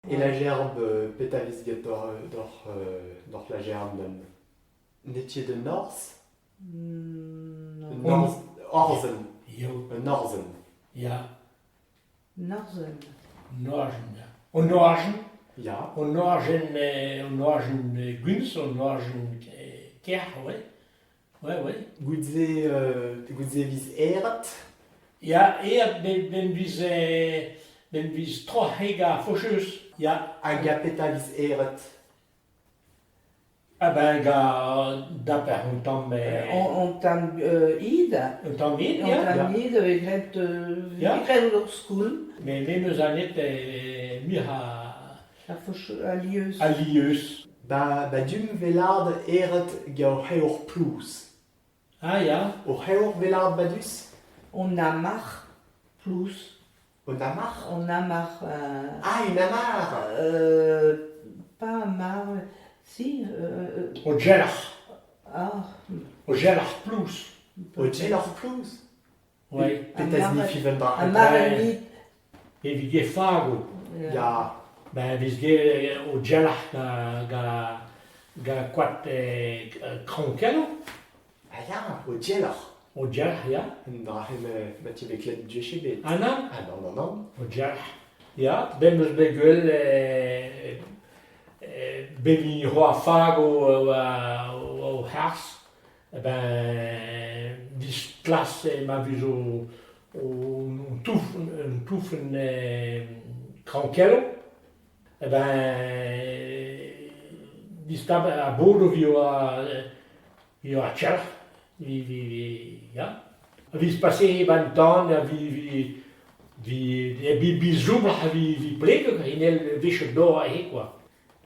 E la gerbe petra 'vez get doc'h doc'h la gerbe N'eo ket un horzh? Non. Un horzh, horzenn. Eo. Un horzenn. Ya. Un horzenn. Un horzenn, ya. Un horzenn. Ya. Un horzenn, un horzenn gwiñs, un horzenn kerc'h, ouais. Ouais, ouais. Goude-se goude-se 'viz aeret? Ya, aet ben 'viz ben 'viz troc'het gant ar focheuz, ya. Hag ha petra 'viz aeret? Ah ben gant daper un tamm Un tamm id. Un tamm id, Un ya. tamm id a vez graet Ya. graet ur skoulm. Mais me 'meus anet muioc'h a Ar foch alieus. Alieus. Ba ba dum 'vez lâret aeret gant ur c'hevr plouz. Ah ya. Ur c'hevr 'vez lâret badus? On amarre plouz. Un amarre? On amarre. Ah, une amarre! Pas amarre, si. O gelc'h. Ah. O gelc'h plouz. O gelc'h plouz? Oui. Petra signifie un dra? Amarre Evit get fago. Ya. Ben 'vez get o gelc'h gant gant koad kraoñ-kello. Ah ya, o gelc'h. O gelc'h, ya. Un dra ma ti bet klevet gwech ebet. Ah nann? Ah non, non, non. O gelc'h. Ya, bet 'm eus bet gwell bet 'ni c'hoar fago oa o c'harzh. Eh ben disklas ma vez o un toufen kraoñ-kello. Eh ben distap ar bodoù 'vi oa Vi oa kelc'h, vi vi ya. Vi pase 'ba 'n tan ha vi vi vi vi vi zoubl ha vi vi pleg hennezh 'vije dor aze kwa.